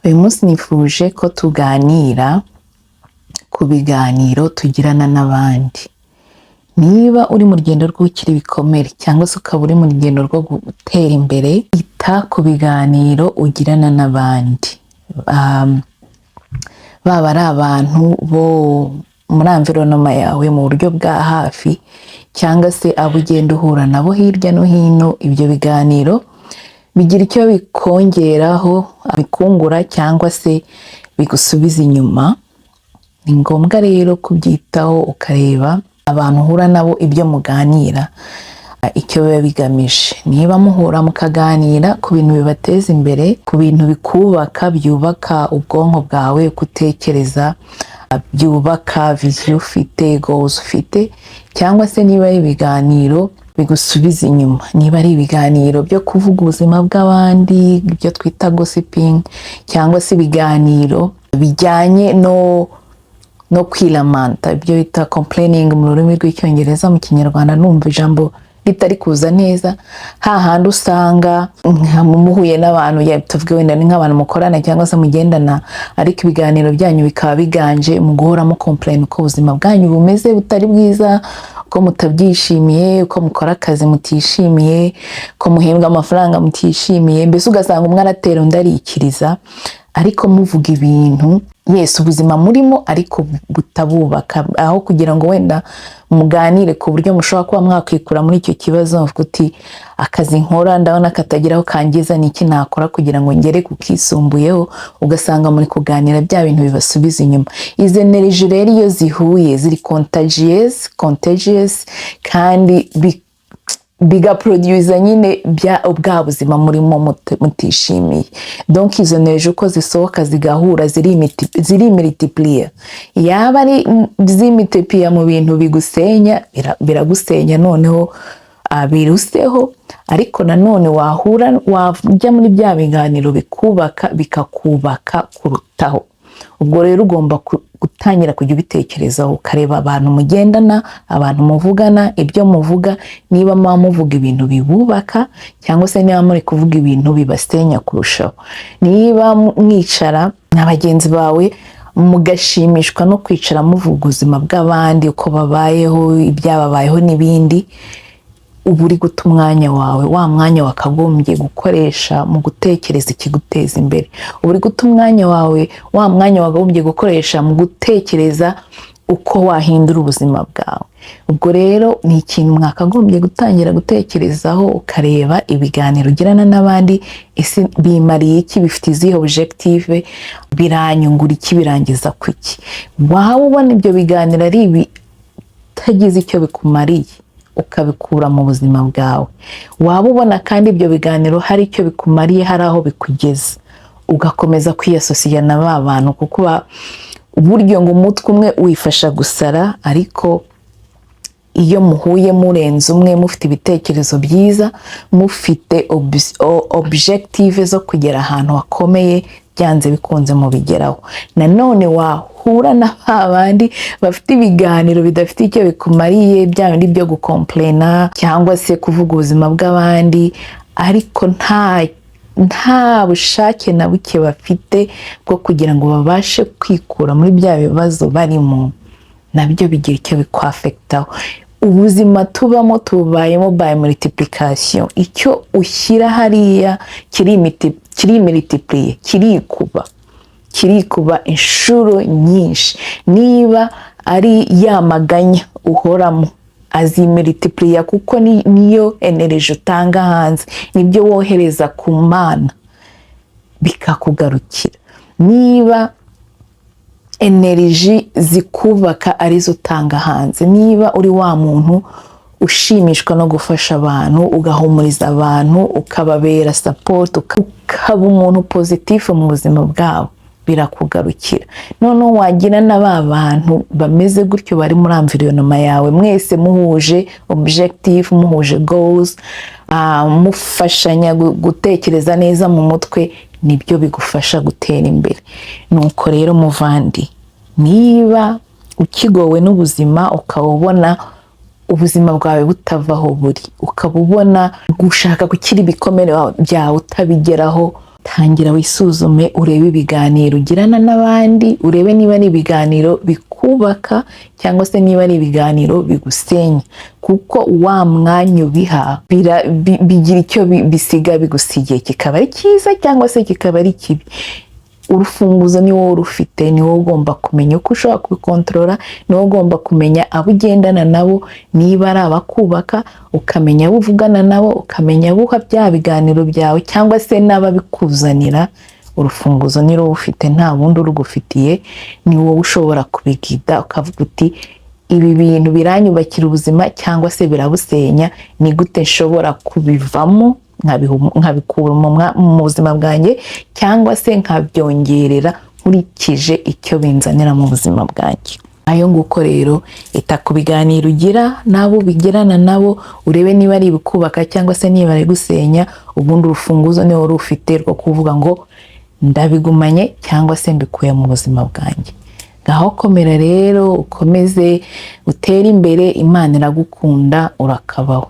Uyu munsi nifuje ko tuganira ku biganiro tugirana n'abandi. Niba uri mu rugendo rwo gukira ibikomere cyangwa se ukaba uri mu rugendo rwo gutera imbere, ita ku biganiro ugirana n'abandi. Baba ari abantu bo muri environnement yawe mu buryo bwa hafi cyangwa se abo ugenda uhura nabo hirya no hino, ibyo biganiro bigira icyo bikongeraho, bikungura cyangwa se bigusubiza inyuma. Ni ngombwa rero kubyitaho, ukareba abantu uhura nabo, ibyo muganira, icyo biba bigamije. Niba muhura mukaganira ku bintu bibateza imbere, ku bintu bikubaka, byubaka ubwonko bwawe, uko utekereza, byubaka vision ufite, goals ufite, cyangwa se niba ari ibiganiro bigusubiza inyuma, niba ari ibiganiro byo kuvuga ubuzima bw'abandi, ibyo twita gossiping, cyangwa se ibiganiro bijyanye no kwilamenta, ibyo bita complaining mu rurimi rw'Icyongereza. Mu Kinyarwanda numva ijambo ritari kuza neza. Hahandi usanga nka muhuye n'abantu, ya tuvuge wenda ni nk'abantu mukorana cyangwa se mugendana, ariko ibiganiro byanyu bikaba biganje mu guhora mu complain uko ubuzima bwanyu bumeze butari bwiza, uko mutabyishimiye, uko mukora akazi mutishimiye, ko muhembwa amafaranga mutishimiye, mbese ugasanga umwe aratera undi arikiriza, ariko muvuga ibintu, yes, ubuzima murimo ariko butabubaka. Aho kugira ngo wenda muganire ku buryo mushobora kuba mwakwikura muri icyo kibazo, muvuga uti: "Akazi nkora ndabona katagira aho kangiza, ni iki nakora kugira ngo ngere ku kisumbuyeho?" Ugasanga muri kuganira bya bintu bibasubiza inyuma. Izi energy rero iyo zihuye ziri contagious, kandi bigaproduza nyine bya bwa buzima murimo mutishimiye. Donc izo energy uko zisohoka zigahura zirimultipliya. Yaba ari zimultipliya mu bintu bigusenya, biragusenya noneho biruseho. Ariko nanone wahura, wajya muri bya biganiro bikubaka, bikakubaka kurutaho. Ubwo rero ugomba gutangira kujya ubitekerezaho, ukareba abantu mugendana, abantu muvugana, ibyo muvuga, niba muba muvuga ibintu bibubaka cyangwa se niba muri kuvuga ibintu bibasenya kurushaho. Niba mwicara na bagenzi bawe mugashimishwa no kwicara muvuga ubuzima bw'abandi, uko babayeho, ibyababayeho n'ibindi, uba uri guta umwanya wawe, wa mwanya wakagombye gukoresha mu gutekereza ikiguteza imbere. Uba uri guta umwanya wawe, wa mwanya wakagombye gukoresha mu gutekereza uko wahindura ubuzima bwawe. Ubwo rero ni ikintu mwakagombye gutangira gutekerezaho, ukareba ibiganiro ugirana n'abandi: ese bimariye iki? Bifite izihe objective? Biranyungura iki? Birangiza ku iki? Waba ubona ibyo biganiro ari ibitagize icyo bikumariye, ukabikura mu buzima bwawe. Waba ubona kandi ibyo biganiro hari icyo bikumariye, hari aho bikugeza, ugakomeza kwiyasosiya na ba bantu, kuko uburyo ngo umutwe umwe wifasha gusara, ariko iyo muhuye murenze umwe, mufite ibitekerezo byiza, mufite objective zo kugera ahantu hakomeye, byanze bikunze mubigeraho. Nanone wahura na ba bandi bafite ibiganiro bidafite icyo bikumariye, bya bindi byo gukomplena cyangwa se kuvuga ubuzima bw'abandi, ariko nta bushake na buke bafite bwo kugira ngo babashe kwikura muri bya bibazo barimo, nabyo bigira icyo bikwaffectaho. Ubuzima tubamo tububayemo by multiplication. Icyo ushyira hariya kirimultipliye, kirikuba, kirikuba inshuro nyinshi. Niba ari ya maganya uhoramo, azimultipliya, kuko niyo energy utanga hanze, nibyo wohereza ku Mana bikakugarukira. Niba energy zikubaka arizo utanga hanze, niba uri wa muntu ushimishwa no gufasha abantu, ugahumuriza abantu, ukababera support, ukaba umuntu positif mu buzima bwabo, birakugarukira. Noneho wagira na ba bantu bameze gutyo bari muri environnement yawe, mwese muhuje objective, muhuje goals, mufashanya gutekereza neza mu mutwe, nibyo bigufasha gutera imbere. Nuko rero muvandi, niba ukigowe n'ubuzima, ukaba ubona ubuzima bwawe butava aho buri, ukaba ubona gushaka gukira ibikomere byawe utabigeraho. Tangira wisuzume, urebe ibiganiro ugirana n'abandi, urebe niba ari ibiganiro bikubaka cyangwa se niba ari ibiganiro bigusenya, kuko wa mwanya ubiha bigira icyo bisiga bigusigiye, kikaba ari cyiza cyangwa se kikaba ari kibi. Urufunguzo ni wowe urufite, ni wowe ugomba kumenya uko ushobora kubikontorora, ni wowe ugomba kumenya abo ugendana nabo niba ari abakubaka, ukamenya abo uvugana nabo, ukamenya abo uha bya biganiro byawe cyangwa se n'ababikuzanira. Urufunguzo ni wowe ufite, nta wundi urugufitiye. Ni wowe ushobora kubigida ukavuga uti: "Ibi bintu biranyubakira ubuzima cyangwa se birabusenya? Ni gute nshobora kubivamo, nkabikura mu buzima bwanjye cyangwa se nkabyongerera nkurikije icyo binzanira mu buzima bwanjye?" Ayo nguko rero, ita ku biganiro ugira n'abo ubigirana nabo, urebe niba ari ibikubaka cyangwa se niba ari gusenya. Ubundi urufunguzo ni wowe ufite rwo kuvuga ngo ndabigumanye cyangwa se mbikuye mu buzima bwanjye. Ngaho komera rero, ukomeze utere imbere. Imana iragukunda, urakabaho.